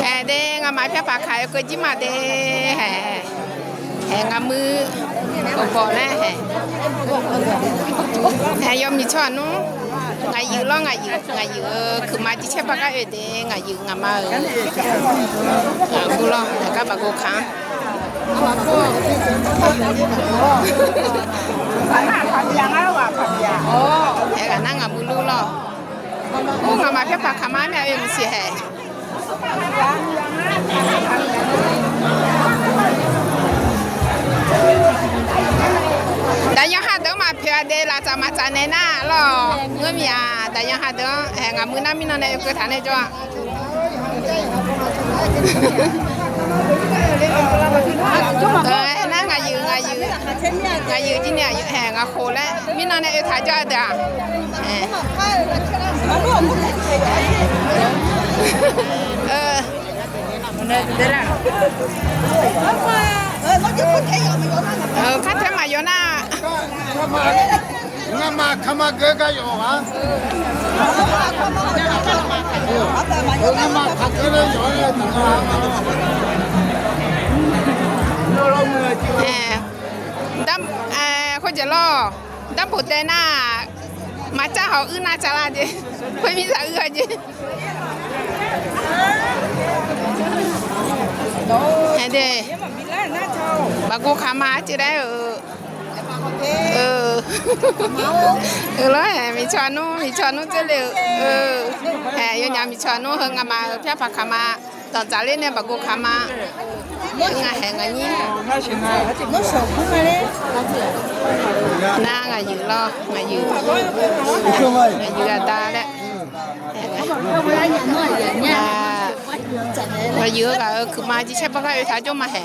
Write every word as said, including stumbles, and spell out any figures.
Hae de, ngamaf pyar paq kaq-eu keuv jir ma de, hae. Hae, ngaqmuiq bawq laer hae. Hae, yawmiq tsawrhaq nmr, ngaqyuif lawr, ngaqyuif, ngaqyuif-eu kuiqma jircaer par gar oe de, ngaqyuif ngaqma-euq, ngaqmuiq lawr, hae, gar baqgov kaq-anr. Hae, ghaq nar ngaqmuiq lur lawr. Mr, ngamaf pyar paq kaq ma myav oe maqsiq hae. Daqyan ha deuq-anr maqpoeq-a de, laftsaf maqtsaf naeq nar lawr. Ngeurmyaq daqyan ha deuq-anr, hae, ngaqmuiq nar mirnan nae oekeuv taq nae jawr-a. Aernar ngaqyuif, ngaqyuif, ngaqyuif jir ni aqyuif hae ngaq khof laer mirnan nae oe taq jawr-a deuq-aq. Kar tae maqyaw nar. Ngamaf kaqma geur gar yawf-a. Ngamaf kaqgeur laer yawf-a. Khoerjeq lawr, darbof taev nar, maqcar hawq uir nar tsavlar jeq. Khoermir zaq uir-a jeq. Hae de, baqgov kaq ma arciv laer-euq. Eu, lawr, hae, miqcawq nmr, miqcawq nmr dzoerle-euq. Eu, hae, yawnyaf miqcawq nmr heu ngamaf-euq pyar paq kaq ma. Danqdzaq ler nae baqgov kaq ma. Ngaq hae ngaq nyir. Nar ngaqyuif lawr, ngaqyuif, ngaqyuif aqda laer. Ngaqyuif-eu ghaq-euq kuiqma jircaer par gar oe taq jawr ma hae.